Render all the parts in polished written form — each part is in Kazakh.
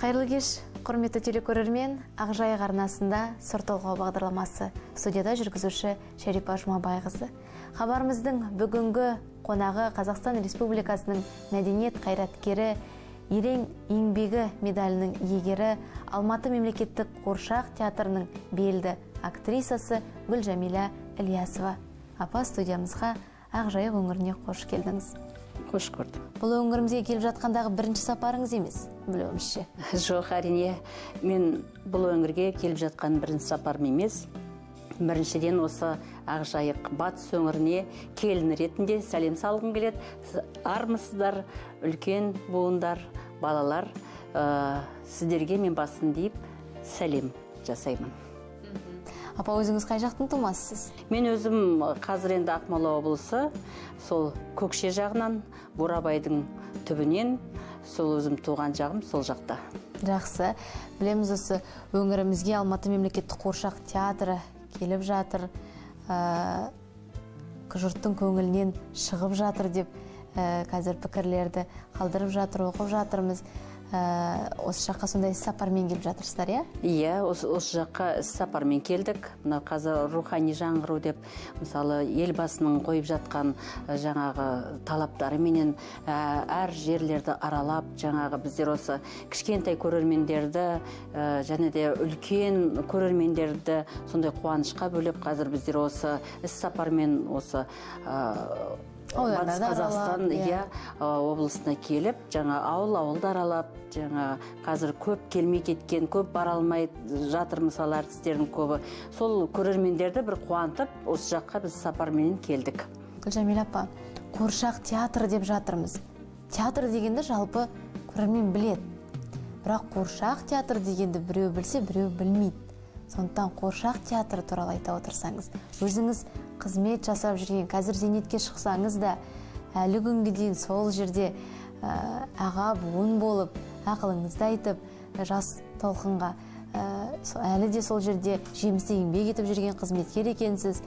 Қайырлы кеш, құрметті телекөрермен, Ақжайық арнасында Сыр толғау бағдарламасы. Студияда жүргізуші Шәрипа Жұмабайқызы. Хабарымыздың бүгінгі қонағы Қазақстан Республикасының мәдениет қайраткері, ерен еңбегі медалінің иегері, Алматы мемлекеттік қуыршақ театрының белді актрисасы Гүлжәмила Ілиясова. Апа, студиямызға, Ақжайық өңіріне қош келдіңіз. Қош көрдік. Бұл өңірімізге келіп жатқандағы бірінші сапарыңыз емес, білуімізше. Жоқ, әрине, мен бұл өңірге келіп жатқан бірінші сапарым емес. Біріншіден, осы Ақжайық батыс өңіріне келін ретінде сәлем салғым келеді. Армысыздар, үлкен буындар, балалар, сіздерге мен басын дейіп сәлем жасаймын. Апа, өзіңіз қай жақтың тумасысыз? Мен өзім қазір енді Ақмола облысы, сол Көкше жағынан, Бурабайдың түбінен, сол өзім туған жағым сол жақта. Жақсы. Білеміз, осы өңірімізге Алматы мемлекеттік қуыршақ театры келіп жатыр, жұрттың көңілінен шығып жатыр деп қазір пікірлерді қалдырып жатыр, оқып жатырмыз. Осы жаққа сондай іс-сапармен келіп жатырсыздар, иә? Иә, осы жаққа іс-сапармен келдік. Мына қазір рухани жаңғыру деп, мысалы, Елбасының қойып жатқан жаңағы талаптарыменен әр жерлерді аралап, жаңағы біздер осы кішкентай көрермендерді және де үлкен көрермендерді сондай қуанышқа бөлеп, қазір біздер осы іс-сапармен осы Батыс Қазақстан, иә, облысына келіп, жаңа ауыл-ауылды аралап, жаңа қазір көп келмей кеткен, көп бара алмай жатыр, мысалы, әртістердің көбі. Сол көрермендерді бір қуантып, осы жаққа біз сапарменен келдік. Гүлжәмила апа, қуыршақ театры деп жатырмыз. Театр дегенді жалпы көрермен біледі. Бірақ қуыршақ театр дегенді біреу білсе, біреу білмейді. Сондықтан қуыршақ театры туралы айта отырсаңыз, өзіңіз қызмет жасап жүрген, қазір зейнетке шықсаңыз да, әлі күнге дейін сол жерде аға буын болып, ақылыңызды айтып, жас толқынға әлі де сол жерде жемісті еңбек етіп жүрген қызметкер екенсіз.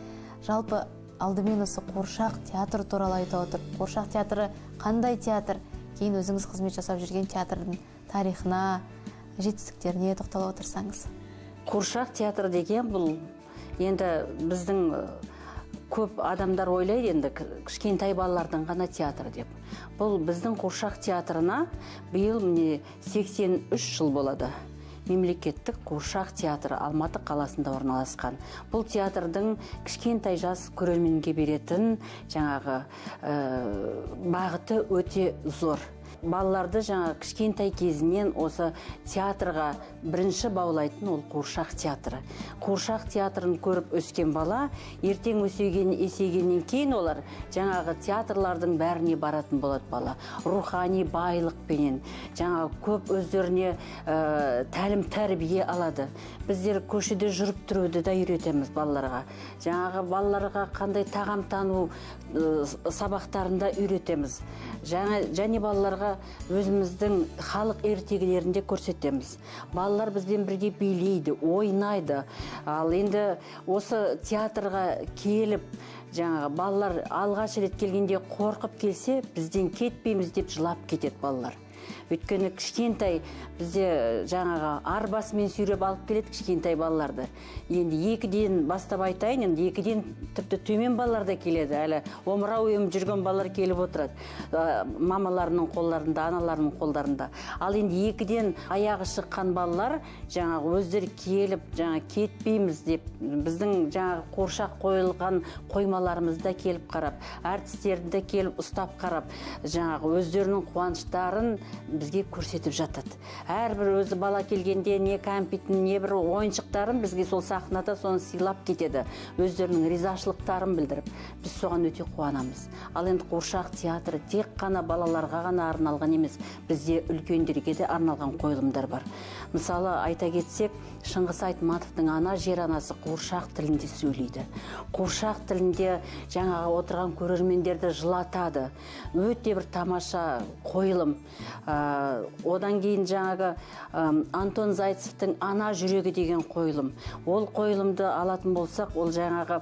Жалпы алдымен осы қуыршақ театры туралы айта отырып, қуыршақ театры қандай театр, кейін өзіңіз қызмет жасап жүрген театрдың тарихына, жетістіктеріне тоқтала отырсаңыз. Қуыршақ театры деген бұл енді біздің көп адамдар ойлайды енді кішкентай балалардың ғана театры деп. Бұл біздің қуыршақ театрына биыл міне 83 жыл болады. Мемлекеттік қуыршақ театры Алматы қаласында орналасқан. Бұл театрдың кішкентай жас көрерменге беретін жаңағы бағыты өте зор. Балаларды жаңа кішкентай кезінен осы театрға бірінші баулайтын ол қуыршақ театры. Қуыршақ театрын көріп өскен бала ертең есейгеннен кейін олар жаңағы театрлардың бәріне баратын болады бала. Рухани байлықпенен жаңа көп өздеріне тәлім тәрбие алады. Біздер көшеде жүріп тұруды да үйретеміз балаларға. Жаңағы балаларға қандай тағам тану сабақтарында үйретеміз. Және балаларға өзіміздің халық ертегілерінде көрсетеміз. Балалар бізбен бірге билейді, ойнайды. Ал енді осы театрға келіп, жаңағы балалар алғаш рет келгенде қорқып келсе, бізден кетпейміз деп жылап кетеді балалар. Өйткені кішкентай бізде жаңағы арбасымен сүйреп алып келеді кішкентай балаларды. Енді екіден бастап айтайын, енді екіден тіпті төмен балалар да келеді. Әлі омырау еміп жүрген балалар келіп отырады. Мамаларының қолдарында, аналарының қолдарында. Ал енді екіден аяғы шыққан балалар жаңағы өздері келіп, жаңа кетпейміз деп біздің жаңағы қуыршақ қойылған қоймаларымызда келіп қарап, әртістерді де келіп ұстап қарап, жаңағы өздерінің қуаныштарын бізге көрсетіп жатады. Әрбір өзі бала келгенде не кәмпитін, не бір ойыншықтарын бізге сол сахнада соны сыйлап кетеді. Өздерінің ризашылықтарын білдіріп, біз соған өте қуанамыз. Ал енді қуыршақ театры тек қана балаларға ғана арналған емес, бізде үлкендерге де арналған қойылымдар бар. Мысалы, айта кетсек, Шыңғыс Айтматовтың Ана жер анасы қуыршақ тілінде сөйлейді. Қуыршақ тілінде жаңағы отырған көрермендерді жылатады. Өте бір тамаша қойылым. Одан кейін жаңағы Антон Зайцевтің Ана жүрегі деген қойылым. Ол қойылымды алатын болсақ, ол жаңағы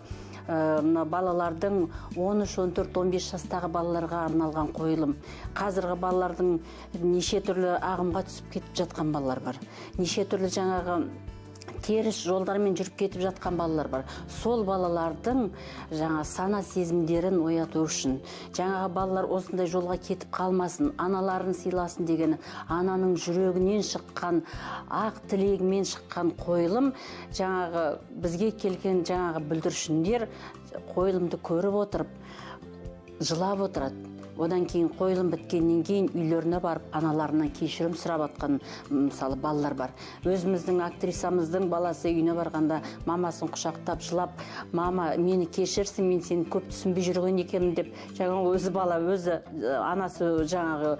Мына балалардың 13, 14, 15 жастағы балаларға арналған қойылым. Қазіргі балалардың неше түрлі ағымға түсіп кетіп жатқан балалар бар. Неше түрлі жаңағы теріс жолдармен жүріп кетіп жатқан балалар бар. Сол балалардың жаңа сана сезімдерін ояту үшін, жаңағы балалар осындай жолға кетіп қалмасын, аналарын сыйласын деген ананың жүрегінен шыққан, ақ тілегімен шыққан қойылым. Жаңағы бізге келген жаңағы бүлдіршіндер қойылымды көріп отырып жылап отырады. Одан кейін қойылым біткеннен кейін үйлеріне барып аналарынан кешірім сұрап атқан, мысалы, балалар бар. Өзіміздің актрисамыздың баласы үйіне барғанда мамасын құшақтап жылап: «Мама, мені кешірсін, мен сені көп түсінбей жүрген екенмін», – деп. Жаңағы өзі бала, өзі анасы жаңағы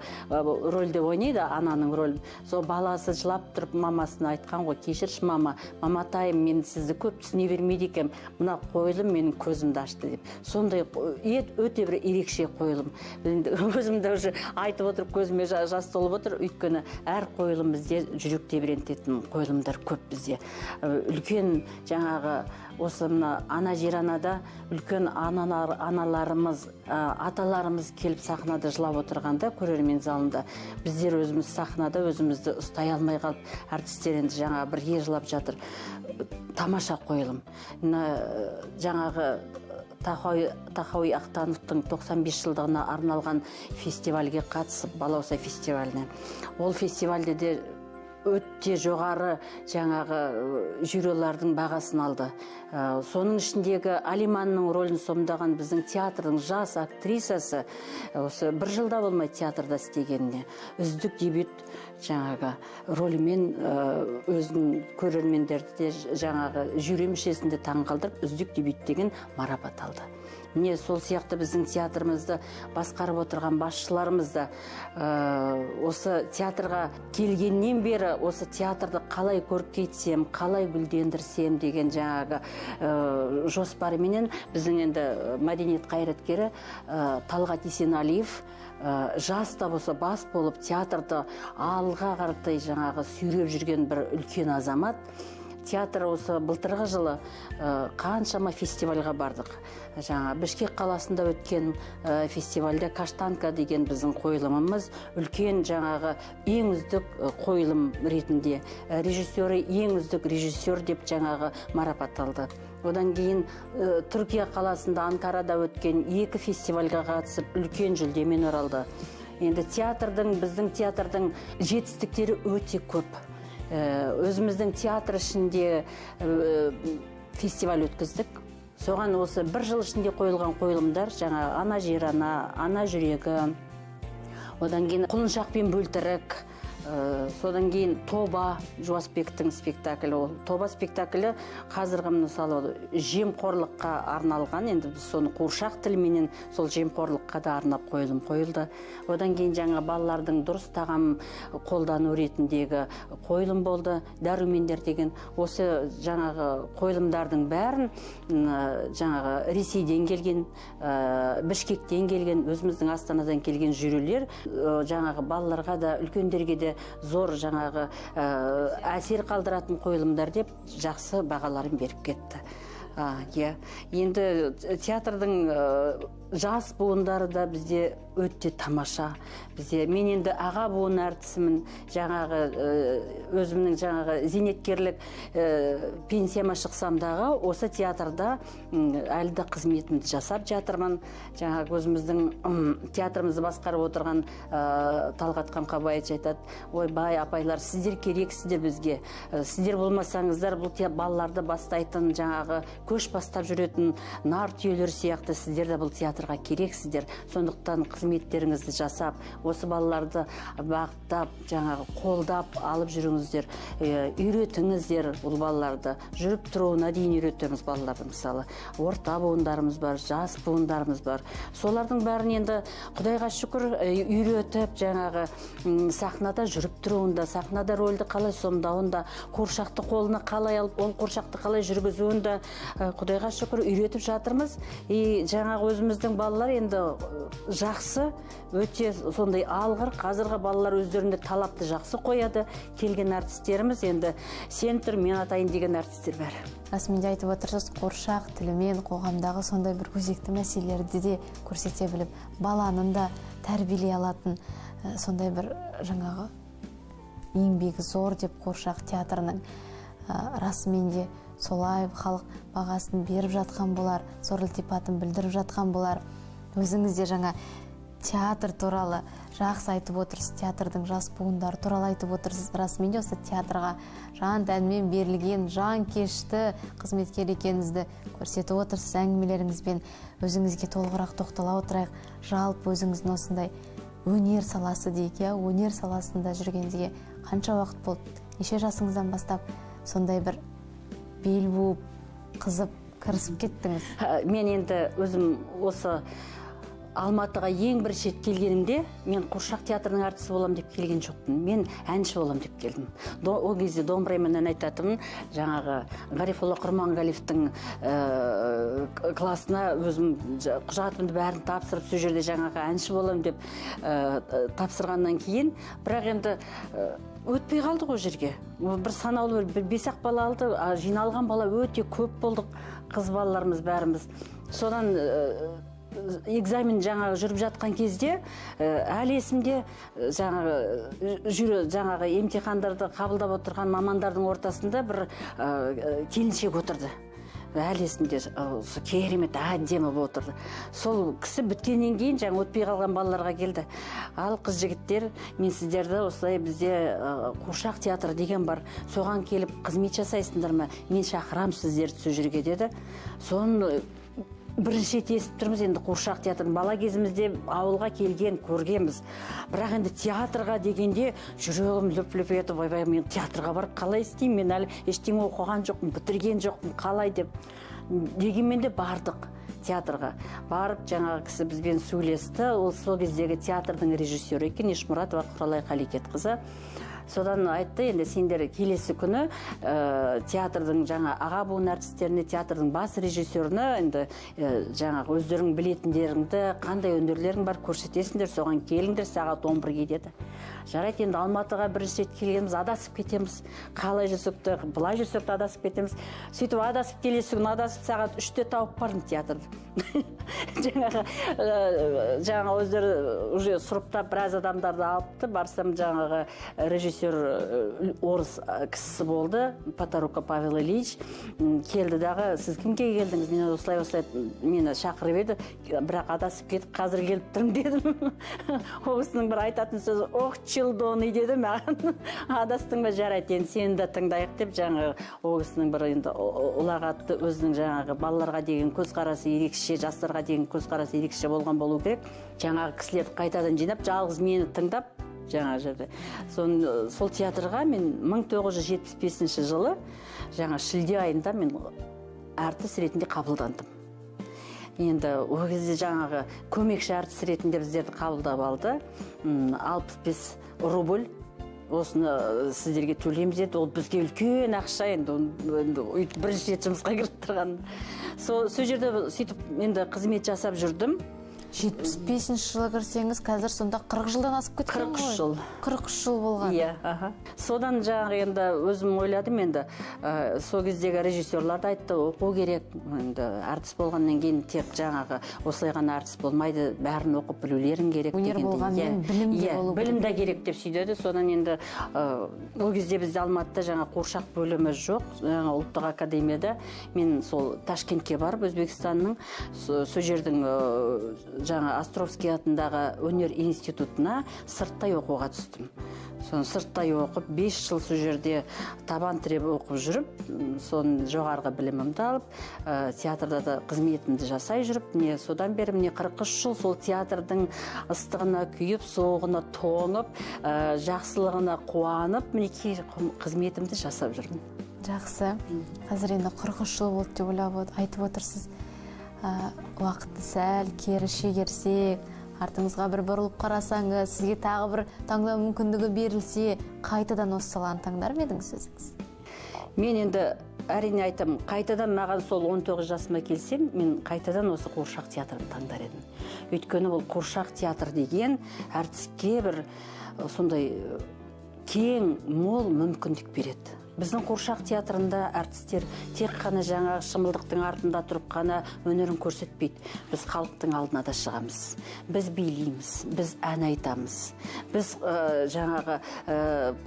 рөлде ойнайды, ананың рөлін. Сол баласы жылап тұрып мамасына айтқан ғой: «Кешірші, мама, маматайым, мен сізді көп түсіне бермейді екенмін, мына қойылым менің көзімді ашты», – деп. Сондай өте бір ерекше қойылым. Енді өзім де уже айтып отырып көзіме жас толып отыр, өйткені әр қойылым бізде жүрек тебірентетін қойылымдар көп бізде. Үлкен жаңағы осы мына «Ана жер анада» үлкен аналар, аналарымыз, аталарымыз келіп сахнада жылап отырғанда, көрермен залында біздер өзіміз сахнада өзімізді ұстай алмай қалып, әртістер енді жаңағы бірге жылап жатыр. Тамаша қойылым. Мына жаңағы Тахауи Ахтановтың 95 жылдығына арналған фестивальге қатысып, «Балауса» фестиваліне, ол фестивальде де өте жоғары жаңағы жюрилардың бағасын алды. Соның ішіндегі Алиманның рөлін сомдаған біздің театрдың жас актрисасы, осы бір жылда болмай театрда істегеніне, үздік дебют жаңағы рөлімен өзінің көрермендерді де, жаңағы жюри мүшесін де таңғалдырып, үздік дебют деген марапат алды. Міне, сол сияқты біздің театрымызды басқарып отырған басшыларымыз да осы театрға келгеннен бері осы театрды қалай көркейтсем, қалай гүлдендірсем деген жаңағы жоспарменен біздің енді мәдениет қайраткері Талғат Есеналиев жас та болса бас болып театрды алға қаратай жаңағы сүйреп жүрген бір үлкен азамат. Театр осы былтырғы жылы қаншама фестивальға бардық. Жаңа Бішкек қаласында өткен фестивальде «Каштанка» деген біздің қойылымымыз үлкен жаңағы ең үздік қойылым ретінде, режиссері ең үздік режиссер деп жаңағы марапатталды. Одан кейін Түркия қаласында, Анкарада өткен екі фестивальға қатысып, үлкен жүлдемен оралды. Енді театрдың, біздің театрдың жетістіктері өте көп. Өзіміздің театр ішінде фестиваль өткіздік. Соған осы бір жыл ішінде қойылған қойылымдар: жаңа «Ана жер ана», «Ана жүрегі», одан кейін «Құлыншақ пен Бөлтірік», содан кейін «Тоба», Жуасбектің спектаклі. Ол «Тоба» спектаклі қазіргі, мысалы, жемқорлыққа арналған. Енді біз соны қуыршақ тіліменен сол жемқорлыққа да арнап қойылым қойылды. Одан кейін жаңа балалардың дұрыс тағам қолдану ретіндегі қойылым болды, «Дәрумендер» деген. Осы жаңағы қойылымдардың бәрін жаңағы Ресейден келген, Бішкектен келген, өзіміздің Астанадан келген жюрилер жаңағы балаларға да, үлкендерге де зор жаңағы әсер қалдыратын қойылымдар деп жақсы бағаларын беріп кетті. Иә, енді театрдың жас буындары да бізде өте тамаша. Бізде мен енді аға буын әртісімін, жаңағы өзімнің жаңағы зейнеткерлік пенсияма шықсам дағы, осы театрда әлі де қызметімді жасап жатырмын. Жаңағы өзіміздің театрымызды басқарып отырған Талғат Қамқабаевич айтады: «Ойбай, апайлар, сіздер керексіздер бізге. Сіздер болмасаңыздар, бұл балаларды бастайтын, жаңағы көш бастап жүретін нар түйелер сияқты сіздер де бұл театрға керексіздер. Сондықтан қызметтеріңізді жасап, осы балаларды бағыттап, жаңағы қолдап алып жүріңіздер, үйретіңіздер». Бұл балаларды жүріп тұруына дейін үйретеміз балаларды. Мысалы, орта буындарымыз бар, жас буындарымыз бар. Солардың бәрін енді құдайға шүкір, үйретіп, жаңағы сахнада жүріп тұруында, сахнада рөлді қалай сомдауында, қуыршақты қолына қалай алып, ол қуыршақты қалай жүргізуін де, құдайға шүкір, үйретіп жатырмыз. И жаңағы өзіміздің балалар енді жақсы. жақсы, өте сондай алғыр. Қазіргі балалар өздерінде талапты жақсы қояды. Келген әртістеріміз енді сен тұр, мен атайын деген әртістер бәрі. Расымен де айтып отырсыз, қуыршақ тілімен қоғамдағы сондай бір өзекті мәселелерді де көрсете біліп, баланың да тәрбиелей алатын сондай бір жаңағы еңбегі зор деп қуыршақ театрының расымен де солай халық бағасын беріп жатқан болар, зор ілтипатын білдіріп жатқан болар. Өзіңіз де жаңа театр туралы жақсы айтып отырсыз, театрдың жас буындары туралы айтып отырсыз. Расымен де осы театрға жан тәнмен берілген, жанкешті қызметкер екеніңізді көрсетіп отырсыз әңгімелеріңізбен. Өзіңізге толығырақ тоқтала отырайық. Жалпы өзіңіздің осындай өнер саласы дейік, иә, өнер саласында жүргеніңізге қанша уақыт болды? Неше жасыңыздан бастап сондай бір бел буып, қызып, кірісіп кеттіңіз? Мен енді өзім осы Алматыға ең бірінші рет келгенімде мен қуыршақ театрының әртісі болам деп келген жоқпын. Мен әнші болам деп келдім. Ол кезде домбырамен ән айтатынмын. Жаңағы Ғарифолла Құрманғалиевтің классына өзім құжатымды бәрін тапсырып, сол жерде жаңағы әнші болам деп тапсырғаннан кейін, бірақ енді өтпей қалдық ол жерге. Бір санаулы бір 5-ақ бала алды, жиналған бала өте көп болдық, қыз балаларымыз бәріміз. Содан экзамен жаңағы жүріп жатқан кезде, әлі есімде, жаңағы емтихандарды қабылдап отырған мамандардың ортасында бір келіншек отырды. Әлі есімде, керемет әдемі болып отырды. Сол кісі біткеннен кейін жаңа өтпей қалған балаларға келді. Ал қыз жігіттер, мен сіздерді осылай бізде қуыршақ театры деген бар, соған келіп қызмет жасайсыңдар ма? Мен шақырам сіздерді сол жерге деді. Соны бірінші рет естіп тұрмыз енді қуыршақ театрын. Бала кезімізде ауылға келген, көргенбіз. Бірақ енді театрға дегенде жүрегім лүп-лүп етіп, ойбай, мен театрға барып қалай істеймін, мен әлі ештеңе оқыған жоқпын, бітірген жоқпын, қалай деп. Дегенмен де бардық театрға. Барып жаңағы кісі бізбен сөйлесті. Ол сол кездегі театрдың режиссері екен, Ешмұратова Құралай Қалекетқызы. Содан айтты, енді сендер келесі күні театрдың жаңа аға буын әртістеріне, театрдың бас режиссеріне енді жаңағы өздерің білетіндеріңді, қандай өнерлерің бар көрсетесіңдер, соған келіңдер сағат 11-ге деді. Жарайды, енді Алматыға бірінші рет келгенбіз, адасып кетеміз. Қалай жүрсек те, былай жүрсек те адасып кетеміз. Сөйтіп адасып келесі күні адасып сағат 3-те тауып бардым театрды. Жаңағы өздері уже сұрыптап біраз адамдарды алыпты. Барсам жаңағы режиссер орыс кісісі болды, Потарука Павел Ильич. Келді дағы, сіз кімге келдіңіз? Мен осылай осылай мені шақырып еді, бірақ адасып кетіп қазір келіп тұрмын дедім. Ол кісінің бір айтатын сөзі, ох, челдоны деді маған. Адастың ба, жарайды, енді сені де тыңдайық деп жаңағы ол кісінің бір енді ұлағатты өзінің жаңағы балаларға деген көзқарасы ерекше, жастарға деген көзқарасы ерекше болған болу керек. Жаңағы кісілерді қайтадан жинап, жалғыз мені тыңдап жаңа жерде. Сол театрға мен 1975 жылы жаңа шілде айында мен әртіс ретінде қабылдандым. Енді ол кезде жаңағы көмекші әртіс ретінде біздерді қабылдап алды. 65 рубль осыны сіздерге төлейміз деді. Ол бізге үлкен ақша енді, енді бірінші рет жұмысқа кіріп тұрған. Сол жерде сөйтіп енді қызмет жасап жүрдім. 75 жылы кірсеңіз, қазір сонда 40 жылдан асып кеткен ғой. 43 жыл. 43 жыл болған. Иә, аха. Содан жаңағы енді өзім ойладым енді, сол кездегі режиссерлар да айтты, оқу керек. Енді әртіс болғаннан кейін тек жаңағы осылай ғана әртіс болмайды, бәрін оқып білулерің керек Өнер дегендей. болғанмен білім де болу білім керек. де керек деп сөйледі. Содан енді ол кезде бізде Алматыда жаңа қуыршақ бөлімі жоқ, жаңа ұлттық академияда. Мен сол Ташкентке барып, Өзбекстанның сол жердің жаңа Островский атындағы өнер институтына сырттай оқуға түстім. Соны сырттай оқып, 5 жыл сол жерде табан тіреп оқып жүріп, соны жоғарғы білімімді алып, театрда да қызметімді жасай жүріп, міне содан бері міне 43 жыл сол театрдың ыстығына күйіп, суығына тоңып, жақсылығына қуанып, мінекей қызметімді жасап жүрмін. Жақсы. Қазір енді 43 жыл болды деп ойлап айтып отырсыз. Уақытты сәл кері шегерсек, артыңызға бір бұрылып қарасаңыз, сізге тағы бір таңдау мүмкіндігі берілсе, қайтадан осы саланы таңдар ма едіңіз өзіңіз? Мен енді әрине айтамын, қайтадан маған сол 19 жасыма келсем, мен қайтадан осы қуыршақ театрын таңдар едім. Өйткені бұл қуыршақ театр деген әртіске бір сондай кең, мол мүмкіндік береді. Біздің қуыршақ театрында әртістер тек қана жаңағы шымылдықтың артында тұрып қана өнерін көрсетпейді. Біз халықтың алдына да шығамыз. Біз билейміз, біз ән айтамыз. Біз жаңағы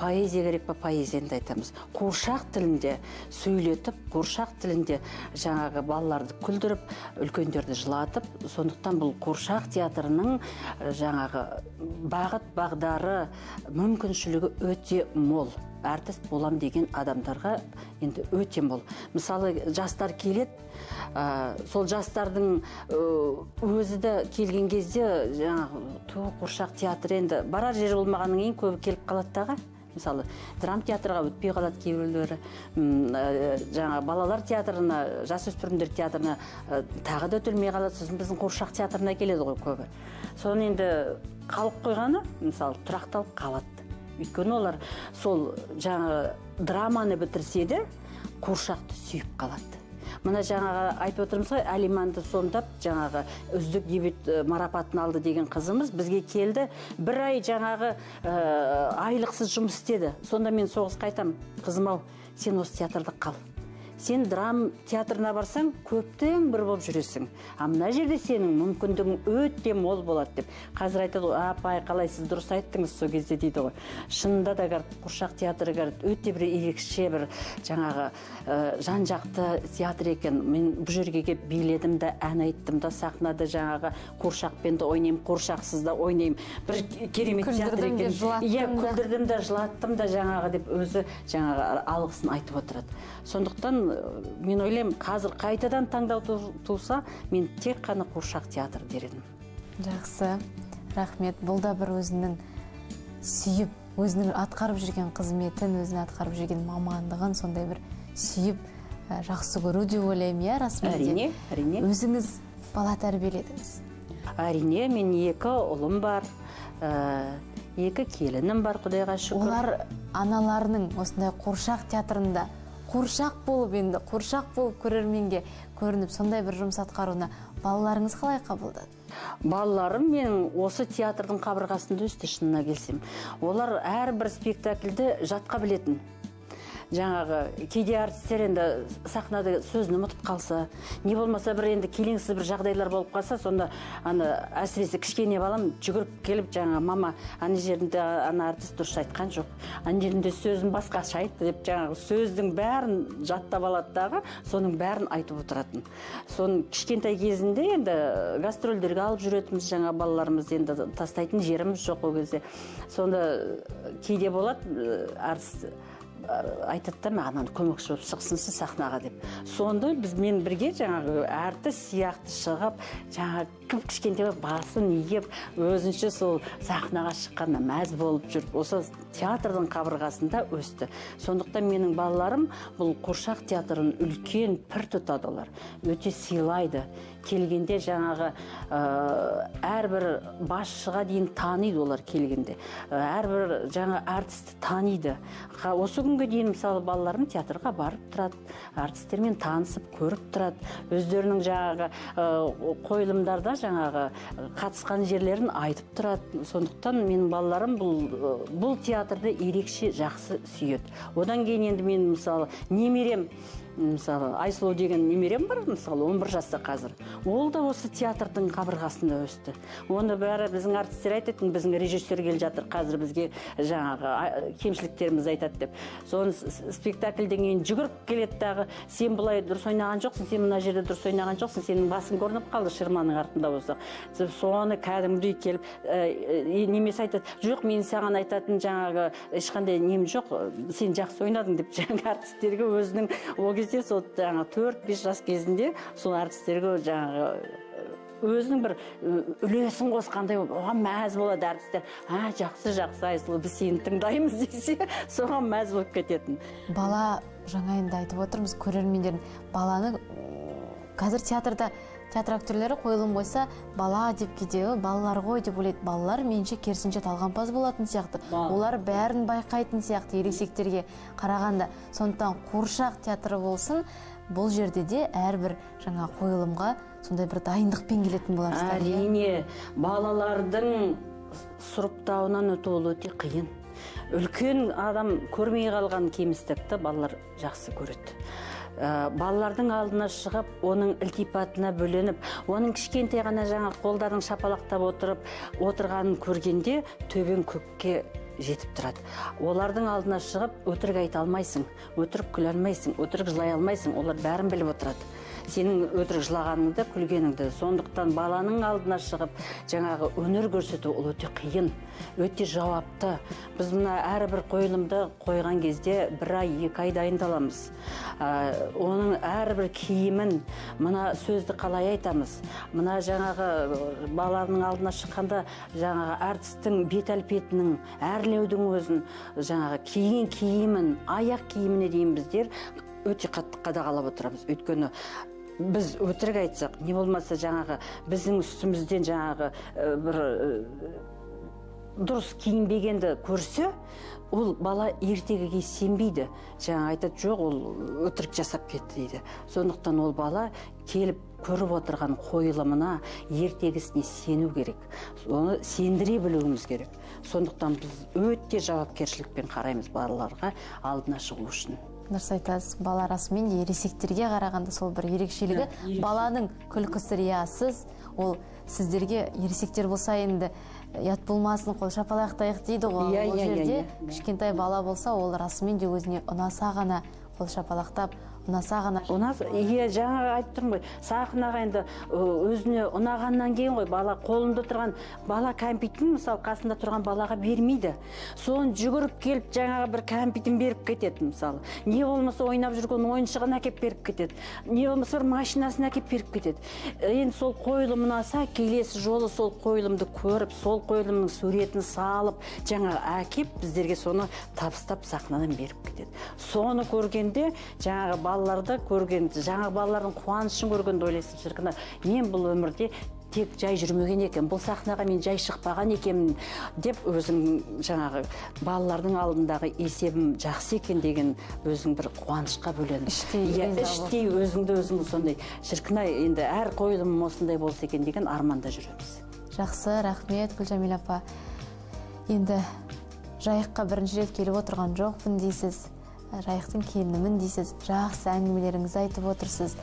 поэзия керек па, поэзияны да айтамыз. Қуыршақ тілінде сөйлетіп, қуыршақ тілінде жаңағы балаларды күлдіріп, үлкендерді жылатып, сондықтан бұл қуыршақ театрының жаңағы бағыт бағдары, мүмкіншілігі өте мол. Әртіс болам деген адамдарға енді өте мол. Мысалы, жастар келеді, сол жастардың өзі де келген кезде жаңағы ту қуыршақ театры енді барар жері болмағаннан кейін көбі келіп қалады дағы. Мысалы, драм театрға өтпей қалады кейбіреулері, жаңа балалар театрына, жасөспірімдер театрына тағы да өтілмей қалады, сосын біздің қуыршақ театрына келеді ғой көбі. Соны енді қалып қойғаны, мысалы, тұрақталып қалады. Өйткені олар сол жаңағы драманы бітірсе де қуыршақты сүйіп қалады. Мына жаңағы айтып отырмыз ғой, Алиманды сомдап жаңағы үздік дебют марапатын алды деген қызымыз бізге келді. Бір ай жаңағы айлықсыз жұмыс істеді. Сонда мен соғысқа айтам, қызым ау, сен осы театрда қал. Сен драм театрына барсаң, көптің бір болып жүресің. А мына жерде сенің мүмкіндігің өте мол болады деп. Қазір айтады ғой, апай, қалай сіз дұрыс айттыңыз сол кезде дейді ғой. Шынында да қуыршақ театры өте бір ерекше бір жаңағы жан-жақты театр екен. Мен бұл жерге келіп биледім де, ән айттым да, сахнада жаңағы қуыршақпен де ойнаймын, қуыршақсыз да ойнаймын. Бір керемет театр екен. Иә, күлдірдім де, жылаттым да жаңағы деп өзі жаңағы алғысын айтып отырады. Сондықтан мен ойлаймын, қазір қайтадан таңдау туса, мен тек қана қуыршақ театр дер едім. Жақсы, рахмет. Бұл да бір өзінің сүйіп, өзінің атқарып жүрген қызметін, өзінің атқарып жүрген мамандығын сондай бір сүйіп, жақсы көру деп ойлаймын, иә, расымен де. Әрине, әрине. Өзіңіз бала тәрбиеледіңіз? Әрине, мен екі ұлым бар, екі келінім бар, Құдайға шүкір. Олар аналарының осындай қуыршақ театрында қуыршақ болып, енді қуыршақ болып көрерменге көрініп, сондай бір жұмыс атқаруына балаларыңыз қалай қабылдады? Балаларым менің осы театрдың қабырғасында өсті, шынына келсем. Олар әрбір спектакльді жатқа білетін. Жаңағы кейде әртістер енді сахнада сөзін ұмытып қалса, не болмаса бір енді келеңсіз бір жағдайлар болып қалса, сонда ана әсіресе кішкене балам жүгіріп келіп жаңа мама, ана жерінде ана әртіс дұрыс айтқан жоқ, ана жерінде сөзін басқаша айтты деп жаңағы сөздің бәрін жаттап алады дағы, соның бәрін айтып отыратын. Соның кішкентай кезінде енді гастрольдерге алып жүретінбіз, жаңа балаларымызды енді тастайтын жеріміз жоқ ол кезде. Сонда кейде болады әртіс айтады да, маған аны көмекші болып шықсыншы сахнаға деп. Сонда біз мен бірге жаңағы әртіс сияқты шығып, жаңағы кіп-кішкентай болып басын иіп, өзінше сол сахнаға шыққанына мәз болып жүріп, осы театрдың қабырғасында өсті. Сондықтан менің балаларым бұл қуыршақ театрын үлкен пір тұтады, олар өте сыйлайды. Келгенде жаңағы әрбір басшыға дейін таниды олар келгенде. Әрбір жаңа әртісті таниды. Осы күнге дейін мысалы балаларым театрға барып тұрады, әртістермен танысып көріп тұрады, өздерінің жаңағы қойылымдарда жаңағы қатысқан жерлерін айтып тұрады. Сондықтан менің балаларым бұл театрды ерекше жақсы сүйеді. Одан кейін енді мен мысалы немерем, мысалы Айсұлу деген немерем бар, мысалы 11 жаста қазір. Ол да осы театрдың қабырғасында өсті. Оны бәрі біздің әртістер айтатын, біздің режиссер келе жатыр, қазір бізге жаңағы кемшіліктерімізді айтады деп. Соны спектакльден кейін жүгіріп келеді дағы, сен бұлай дұрыс ойнаған жоқсың, сен мына жерде дұрыс ойнаған жоқсың, сенің басың көрініп қалды ширманың артында болса. Соны кәдімгідей келіп, немесе айтады, жоқ, мен саған айтатын жаңағы ешқандай нем жоқ, сен жақсы ойнадың деп жаңағы әртістерге өзінің ол кезде сол жаңағы 4-5 жас кезінде сол әртістерге жаңағы өзінің бір үлесін қосқандай оған мәз болады әртістер. А, жақсы, жақсы, Айсұлу, біз сені тыңдаймыз десе, соған мәз болып кететін. Бала, жаңа енді айтып отырмыз, көрермендердің баланы қазір театрда театр актерлері қойылым қойса, бала деп кейде, балалар ғой деп ойлайды. Балалар меніңше керісінше талғампаз болатын сияқты. Олар бәрін байқайтын сияқты ересектерге қарағанда. Сондықтан қуыршақ театры болсын, бұл жерде де әрбір жаңа қойылымға сондай бір дайындықпен келетін боларсыздар. Әрине, балалардың сұрыптауынан өту ол өте қиын. Үлкен адам көрмей қалған кемістікті балалар жақсы көреді. Балалардың алдына шығып, оның ілтипатына бөленіп, оның кішкентай ғана жаңа қолдарын шапалақтап отырып отырғанын көргенде төбең көкке жетіп тұрады. Олардың алдына шығып өтірік айта алмайсың, өтірік күле алмайсың, өтірік жылай алмайсың, олар бәрін біліп отырады. Сенің өтірік жылағаныңды, күлгеніңді. Сондықтан баланың алдына шығып жаңағы өнер көрсету ол өте қиын, өте жауапты. Біз мына әрбір қойылымды қойған кезде 1 ай, 2 ай дайындаламыз. Оның әрбір киімін, мына сөзді қалай айтамыз, мына жаңағы баланың алдына шыққанда жаңағы әртістің бет әлпетінің, әрлеудің өзін, жаңағы киген киімін, аяқ киіміне дейін біздер өте қатты қадағалап отырамыз. Өйткені біз өтірік айтсақ, не болмаса жаңағы біздің үстімізден жаңағы бір дұрыс киінбегенді көрсе, ол бала ертегіге сенбейді. Жаңа айтады, жоқ, ол өтірік жасап кетті дейді. Сондықтан ол бала келіп көріп отырған қойылымына, ертегісіне сену керек. Оны сендіре білуіміз керек. Сондықтан біз өте жауапкершілікпен қараймыз балаларға алдына шығу үшін. Дұрыс айтасыз, бала расымен де ересектерге қарағанда сол бір ерекшелігі, баланың күлкісі риясыз, ол сіздерге ересектер болса енді ұят болмасын, қол шапалақтайық дейді ғой. Ол жерде кішкентай бала болса, ол расымен де өзіне ұнаса ғана қол шапалақтап, ұнаса ғана. Ұнаса, иә, жаңа айтып тұрмын ғой, сахнаға енді өзіне ұнағаннан кейін ғой, бала қолында тұрған бала кәмпитін, мысалы, қасында тұрған балаға бермейді. Соны жүгіріп келіп жаңағы бір кәмпитін беріп кетеді, мысалы. Не болмаса ойнап жүрген ойыншығын әкеп беріп кетеді. Не болмаса бір машинасын әкеп беріп кетеді. Енді сол қойылым ұнаса, келесі жолы сол қойылымды көріп, сол қойылымның суретін салып, жаңағы әкеп біздерге соны табыстап сахнадан беріп кетеді. Соны көргенде жаңағы балаларды көрген, жаңағы балалардың қуанышын көргенде ойлайсың, шіркін, мен бұл өмірде тек жай жүрмеген екен, бұл сахнаға мен жай шықпаған екенмін деп өзің жаңағы балалардың алдындағы есебім жақсы екен деген өзің бір қуанышқа бөленіп. Іштей Иә, риза іштей өзіңді өзің сондай, шіркін ай, енді әр қойылымым осындай болса екен деген арманда жүреміз. Жақсы, рахмет, Гүлжамила апа. Енді Жайыққа бірінші рет келіп отырған жоқпын дейсіз, Жайықтың келінімін дейсіз, жақсы әңгімелеріңізді айтып отырсыз.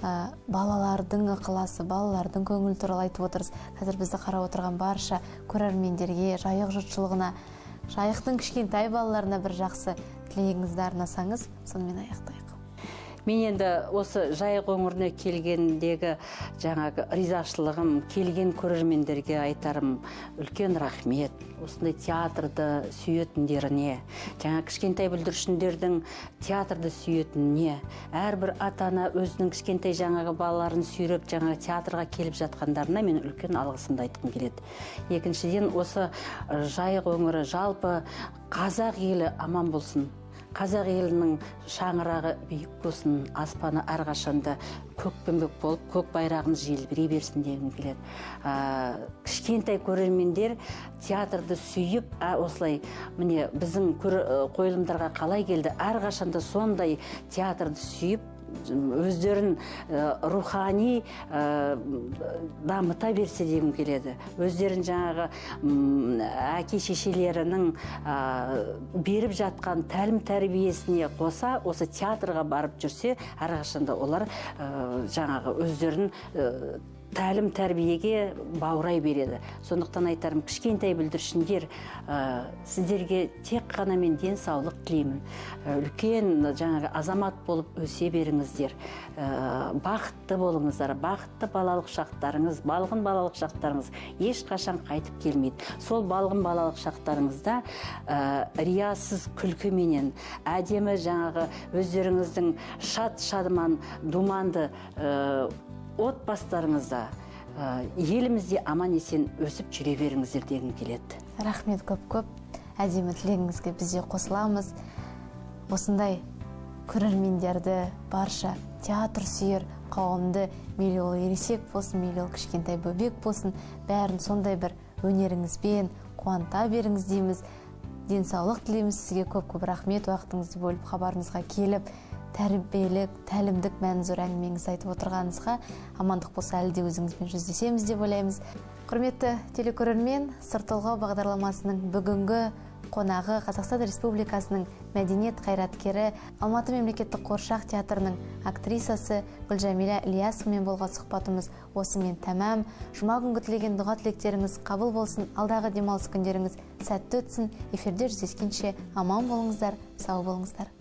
Балалардың ықыласы, балалардың көңілі туралы айтып отырсыз. Қазір бізді қарап отырған барша көрермендерге, Жайық жұртшылығына, Жайықтың кішкентай балаларына бір жақсы тілегіңізді арнасаңыз, сонымен аяқтайық. Мен енді осы Жайық өңіріне келгендегі жаңағы ризашылығым, келген көрермендерге айтарым үлкен рахмет. Осындай театрды сүйетіндеріне, жаңа кішкентай бүлдіршіндердің театрды сүйетініне, әрбір ата-ана өзінің кішкентай жаңағы балаларын сүйреп жаңағы театрға келіп жатқандарына мен үлкен алғысымды айтқым келеді. Екіншіден, осы Жайық өңірі, жалпы қазақ елі аман болсын. Қазақ елінің шаңырағы биік болсын, аспаны әрқашанда көкпеңбек болып, көк байрағымыз желбірей берсін дегім келеді. Кішкентай көрермендер театрды сүйіп, осылай міне біздің қойылымдарға қалай келді, әрқашанда сондай театрды сүйіп, өздерін рухани дамыта берсе дегім келеді. Өздерін жаңағы әке шешелерінің беріп жатқан тәлім тәрбиесіне қоса осы театрға барып жүрсе, әрқашанда олар жаңағы өздерін тәлім тәрбиеге баурай береді. Сондықтан айтарым, кішкентай бүлдіршіндер, сіздерге тек қана мен денсаулық тілеймін. Үлкен жаңағы азамат болып өсе беріңіздер. Бақытты болыңыздар. Бақытты балалық шақтарыңыз, балғын балалық шақтарыңыз ешқашан қайтып келмейді. Сол балғын балалық шақтарыңызда, риясыз күлкіменен, әдемі жаңағы өздеріңіздің шат-шадыман, думанды, отбасыларыңызда, елімізде аман есен өсіп жүре беріңіздер дегім келеді. Рахмет көп-көп. Әдемі тілегіңізге біз де қосыламыз. Осындай көрермендерді, барша театр сүйер қауымды, мейлі ол ересек болсын, мейлі ол кішкентай бөбек болсын, бәрін сондай бір өнеріңізбен қуанта беріңіз дейміз. Денсаулық тілейміз сізге. Көп-көп рахмет уақытыңызды бөліп хабарымызға келіп, тәрбиелік, тәлімдік мәні зор әңгімеңізді айтып отырғаныңызға. Амандық болса, әлі де өзіңізбен жүздесеміз деп ойлаймыз. Құрметті телекөрермен, «Сыр толғау» бағдарламасының бүгінгі қонағы Қазақстан Республикасының мәдениет қайраткері, Алматы мемлекеттік қуыршақ театрының актрисасы Гүлжәмила Ілиясовамен болған сұхбатымыз осымен тәмам. Жұма күнгі тілеген дұға тілектеріңіз қабыл болсын, алдағы демалыс күндеріңіз сәтті өтсін. Эфирде жүздескенше аман болыңыздар, сау болыңыздар.